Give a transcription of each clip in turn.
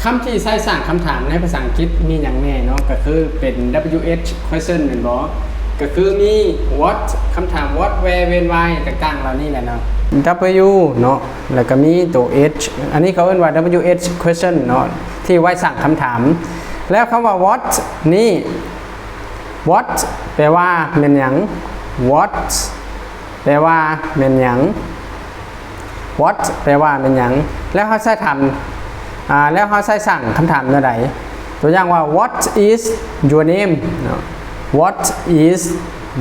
ຄຳທີ່ໃຊ້ສ້າງຄຳຖາມໃນພາສາອັງກິດມີຫຍັງແດ່ເນາະ? ກໍຄືເປັນ W H question ແມ່ນບໍ່? ກໍຄືມີ what ຄຳຖາມ what, where, when, why ຕ່າງໆເຫຼົ່ານີ້ແຫຼະເນາະ. W ເນາະ ແລ້ວກໍມີໂຕ H ອັນນີ້ເຂົາເອີ້ນວ່າ W H question ເນາະ ທີ່ໄວ້ສ້າງຄຳຖາມ. ແລ້ວຄຳວ່າ what ນີ້ what ແປວ່າແມ່ນຫຍັງ? What ແປວ່າແມ່ນຫຍັງ? What ແປວ່າແມ່ນຫຍັງ? ແລ້ວເຮົາໃຊ້ຖາມ ອ່າ ແລ້ວເຮົາໃຊ້ສ້າງຄຳຖາມແນວໃດ? ຕົວຢ່າງວ່າ What is your name? ເນາະ What is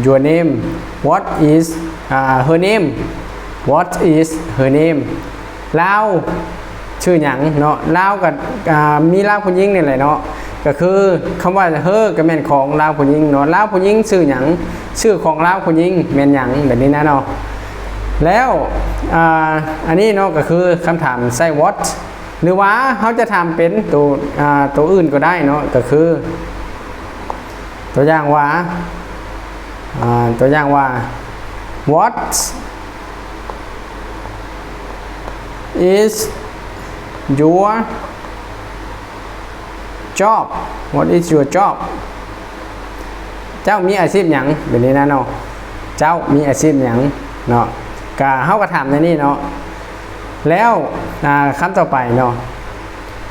your name? What is, ອ່າ her name? What is her name? ລາວຊື່ຫຍັງເນາະ? ລາວກໍ ອ່າ ມີລາວຜູ້ຍິງນີ້ແຫຼະເນາະ ກໍຄືຄຳວ່າ her ກໍແມ່ນຂອງລາວຜູ້ຍິງເນາະ. ລາວຜູ້ຍິງຊື່ຫຍັງ? ຊື່ຂອງລາວຜູ້ຍິງແມ່ນຫຍັງ? ແບບນີ້ນະເນາະ. ແລ້ວ ອ່າ ອັນນີ້ເນາະ ກໍຄືຄຳຖາມໃຊ້ what ຫຼືວ່າເຮົາຈະຖາມເປັນໂຕ ອ່າ ໂຕອື່ນກໍໄດ້ເນາະ ກໍຄື ຕົວຢ່າງວ່າ ອ່າ ຕົວຢ່າງວ່າ What is your job? What is your job? ເຈົ້າມີອາຊີບຫຍັງ? ແບບນີ້ນະເນາະ ເຈົ້າມີອາຊີບຫຍັງເນາະ? ກະ ເຮົາກໍຖາມໃນນີ້ເນາະ. ແລ້ວ ອ່າ ຄຳຕໍ່ໄປເນາະ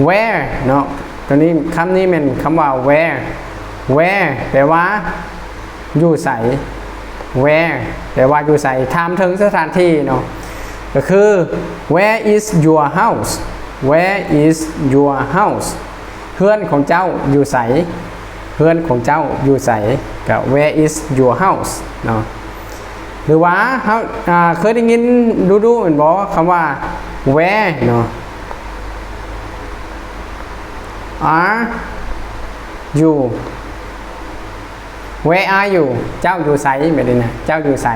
where ເນາະ ຕົວນີ້ ຄຳນີ້ແມ່ນຄຳວ່າ where. Where ແປວ່າຢູ່ໃສ? Where ແປວ່າຢູ່ໃສ? ຖາມເຖິງສະຖານທີ່ເນາະ ກໍຄື Where is your house? Where is your house? ເຮືອນຂອງເຈົ້າຢູ່ໃສ? ເຮືອນຂອງເຈົ້າຢູ່ໃສ? ກໍ Where is your house? ເນາະ ຫຼືວ່າເຮົາ ອ່າ ເຄີຍໄດ້ຍິນດຸໆແມ່ນບໍ່ ຄຳວ່າ where ເນາະ? Are you? Where are you? ເຈົ້າຢູ່ໃສ? ແບບນີ້ນະ ເຈົ້າຢູ່ໃສ?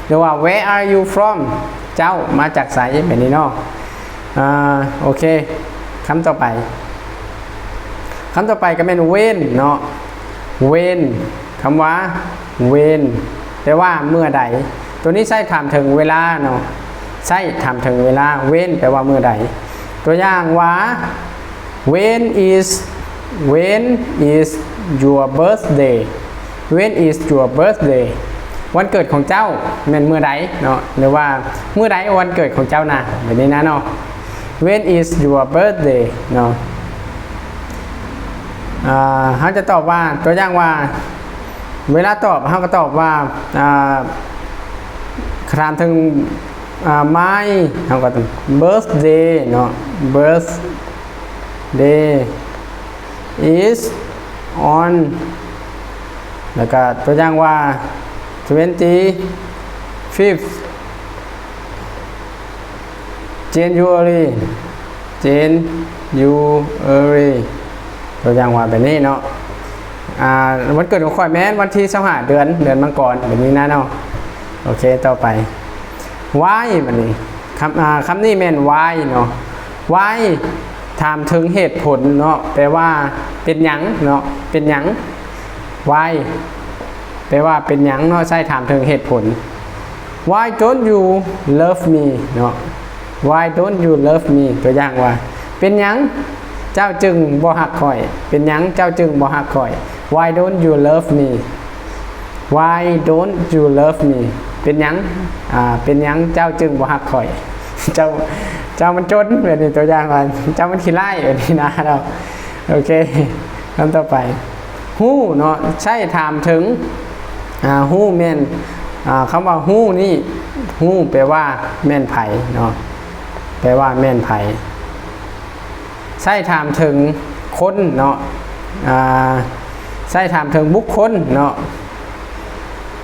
ຫຼືວ່າ Where are you from? ເຈົ້າມາຈາກໃສ? ແບບນີ້ເນາະ. ອ່າ ໂອເຄ ຄຳຕໍ່ໄປ ຄຳຕໍ່ໄປກໍແມ່ນ when ເນາະ. When ຄຳວ່າ when ແປວ່າເມື່ອໃດ? ຕົວນີ້ໃຊ້ຖາມເຖິງເວລາເນາະ ໃຊ້ຖາມເຖິງເວລາ. When ແປວ່າເມື່ອໃດ? ຕົວຢ່າງວ່າ When is, when is your birthday? When is your birthday? ວັນເກີດຂອງເຈົ້າແມ່ນມື້ໃດເນາະ ຫຼືວ່າມື້ໃດວັນເກີດຂອງເຈົ້ານະ? ແບບນີ້ນະເນາະ. When is your birthday? ເນາະ ອ່າ ເຮົາຈະຕອບວ່າ ຕົວຢ່າງວ່າ ເວລາຕອບ ເຮົາກໍຕອບວ່າ ອ່າ ຖາມເຖິງ ອ່າ my ເຮົາກໍ birthday ເນາະ birthday is on ແລ້ວກໍຕົວຢ່າງວ່າ twenty-fifth January January ຕົວຢ່າງວ່າແບບນີ້ເນາະ. ອ່າ ວັນເກີດຂອງຂ້ອຍແມ່ນວັນທີຊາວຫ້າ ເດືອນ ເດືອນມັງກອນ ແບບນີ້ນະເນາະ. ໂອເຄ ຕໍ່ໄປ why ບັດນີ້ ຄຳ ອ່າ ຄຳນີ້ແມ່ນ why ເນາະ. Why ຖາມເຖິງເຫດຜົນເນາະ ແປວ່າເປັນຫຍັງເນາະ ເປັນຫຍັງ? Why ແປວ່າເປັນຫຍັງເນາະ ໃຊ້ຖາມເຖິງເຫດຜົນ. Why don't you love me? ເນາະ Why don't you love me? ຕົວຢ່າງວ່າ ເປັນຫຍັງເຈົ້າຈຶ່ງບໍ່ຮັກຂ້ອຍ? ເປັນຫຍັງເຈົ້າຈຶ່ງບໍ່ຮັກຂ້ອຍ? Why don't you love me? Why don't you love me? ເປັນຫຍັງ ອ່າ ເປັນຫຍັງເຈົ້າຈຶ່ງບໍ່ຮັກຂ້ອຍ? ເຈົ້າ ເຈົ້າມັນຈົນ ແບບນີ້ ຕົວຢ່າງວ່າ ເຈົ້າມັນຂີ້ຮ້າຍ ແບບນີ້ນະເນາະ. ໂອເຄ ຄຳຕໍ່ໄປ who ເນາະ ໃຊ້ຖາມເຖິງ ອ່າ who ແມ່ນ ອ່າ ຄຳວ່າ who ນີ້ who ແປວ່າແມ່ນໃຜເນາະ ແປວ່າແມ່ນໃຜ. ໃຊ້ຖາມເຖິງຄົນເນາະ ອ່າ ໃຊ້ຖາມເຖິງບຸກຄົນເນາະ.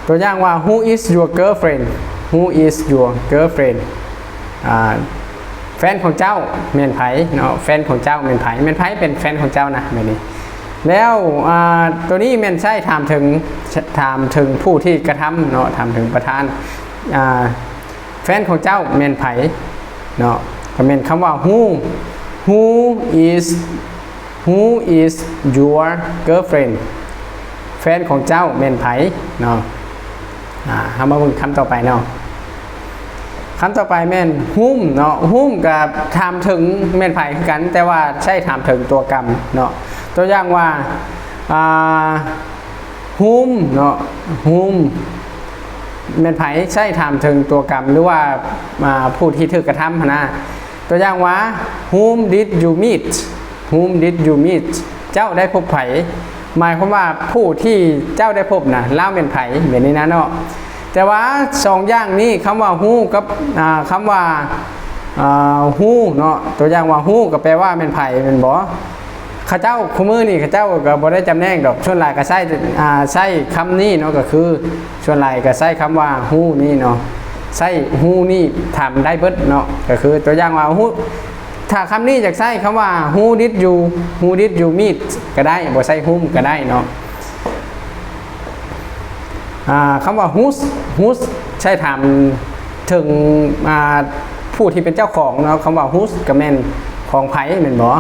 ຕົວຢ່າງວ່າ Who is your girlfriend? Who is your girlfriend? ອ່າ ແຟນຂອງເຈົ້າແມ່ນໃຜເນາະ? ແຟນຂອງເຈົ້າແມ່ນໃຜ? ແມ່ນໃຜເປັນແຟນຂອງເຈົ້ານະ? ແບບນີ້ ແລ້ວ ອ່າ ຕົວນີ້ແມ່ນໃຊ້ຖາມເຖິງ ຖາມເຖິງຜູ້ທີ່ກະທຳເນາະ ຖາມເຖິງປະທານ ອ່າ ແຟນຂອງເຈົ້າແມ່ນໃຜເນາະ ກໍແມ່ນຄຳວ່າ Who, who is, who is your girlfriend? ແຟນຂອງເຈົ້າແມ່ນໃຜເນາະ? ອ່າ ເຮົາມາເບິ່ງຄຳຕໍ່ໄປເນາະ. ຄຳຕໍ່ໄປແມ່ນ whom ເນາະ. whom ກໍຖາມເຖິງແມ່ນໃຜຄືກັນ, ແຕ່ວ່າໃຊ້ຖາມເຖິງຕົວກຳເນາະ. ຕົວຢ່າງວ່າ ອ່າ whom ເນາະ, whom ແມ່ນໃຜ ໃຊ້ຖາມເຖິງຕົວກຳ ຫຼືວ່າ ອ່າ ຜູ້ທີ່ຖືກກະທຳຫັ້ນນະ. ຕົວຢ່າງວ່າ Whom did you meet? Whom did you meet? ເຈົ້າໄດ້ພົບໃຜ? ໝາຍຄວາມວ່າຜູ້ທີ່ເຈົ້າໄດ້ພົບນະ ລາວແມ່ນໃຜ ແບບນີ້ນະເນາະ. ແຕ່ວ່າສອງຢ່າງນີ້ ຄຳວ່າ who ກັບ ອ່າ ຄຳວ່າ ອ່າ who ເນາະ. ຕົວຢ່າງວ່າ who ກໍແປວ່າແມ່ນໃຜ ແມ່ນບໍ່? ເຂົາເຈົ້າ ຄູ່ມື້ນີ້ເຂົາເຈົ້າກໍບໍ່ໄດ້ຈຳແນກດອກ, ສ່ວນຫຼາຍກໍໃຊ້ ອ່າ ໃຊ້ຄຳນີ້ເນາະ, ກໍຄືສ່ວນຫຼາຍກໍໃຊ້ຄຳວ່າ who ນີ້ເນາະ, ໃຊ້ who ນີ້ຖາມໄດ້ເບິດເນາະ. ກໍຄືຕົວຢ່າງວ່າ who ຖ້າຄຳນີ້ຢາກໃຊ້ຄຳວ່າ Who did you, who did you meet? ກໍໄດ້, ບໍ່ໃຊ້ whom ກໍໄດ້ເນາະ. ອ່າ ຄຳວ່າ whose, whose ໃຊ້ຖາມເຖິງ ອ່າ ຜູ້ທີ່ເປັນເຈົ້າຂອງເນາະ. ຄຳວ່າ whose ກໍແມ່ນຂອງໃຜແມ່ນບໍ່?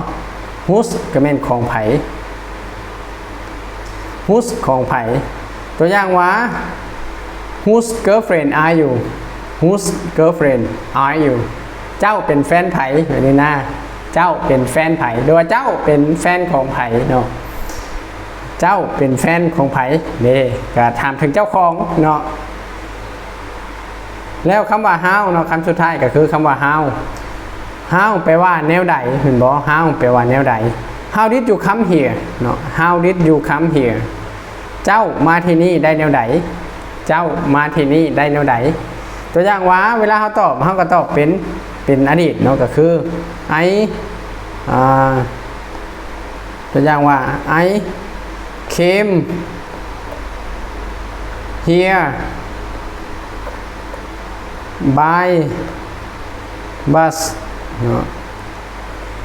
whose ກໍແມ່ນຂອງໃຜ? whose ຂອງໃຜ? ຕົວຢ່າງວ່າ Whose girlfriend are you? Whose girlfriend are you? ເຈົ້າເປັນແຟນໃຜ? ແບບນີ້ນະ, ເຈົ້າເປັນແຟນໃຜ? ຫຼືວ່າເຈົ້າເປັນແຟນຂອງໃຜເນາະ? ເຈົ້າເປັນແຟນຂອງໃຜ? ເດ້ ກໍຖາມເຖິງເຈົ້າຂອງເນາະ. ແລ້ວຄຳວ່າ how ເນາະ, ຄຳສຸດທ້າຍກໍຄືຄຳວ່າ how. how ແປວ່າແນວໃດ ແມ່ນບໍ່? how ແປວ່າແນວໃດ? How did you come here? ເນາະ, How did you come here? ເຈົ້າມາທີ່ນີ້ໄດ້ແນວໃດ? ເຈົ້າມາທີ່ນີ້ໄດ້ແນວໃດ? ຕົວຢ່າງວ່າ ເວລາເຮົາຕອບ ເຮົາກໍຕອບເປັນ ເປັນອະດີດເນາະ, ກໍຄື I ອ່າ ຕົວຢ່າງວ່າ I came here by bus ເນາະ.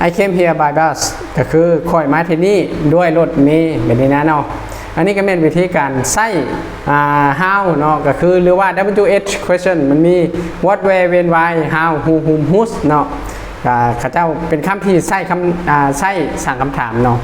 I came here by bus ກໍຄືຂ້ອຍມາທີ່ນີ້ດ້ວຍລົດເມ ແບບນີ້ນະເນາະ. ອັນນີ້ກໍແມ່ນວິທີການໃຊ້ ອ່າ how ເນາະ, ກໍຄື ຫຼືວ່າ W H question ມັນມີ what, where, when, why, how, who, whom, whose ເນາະ. ອ່າ ເຂົາເຈົ້າເປັນຄຳທີ່ໃຊ້ຄຳ ອ່າ ໃຊ້ສ້າງຄຳຖາມເນາະ.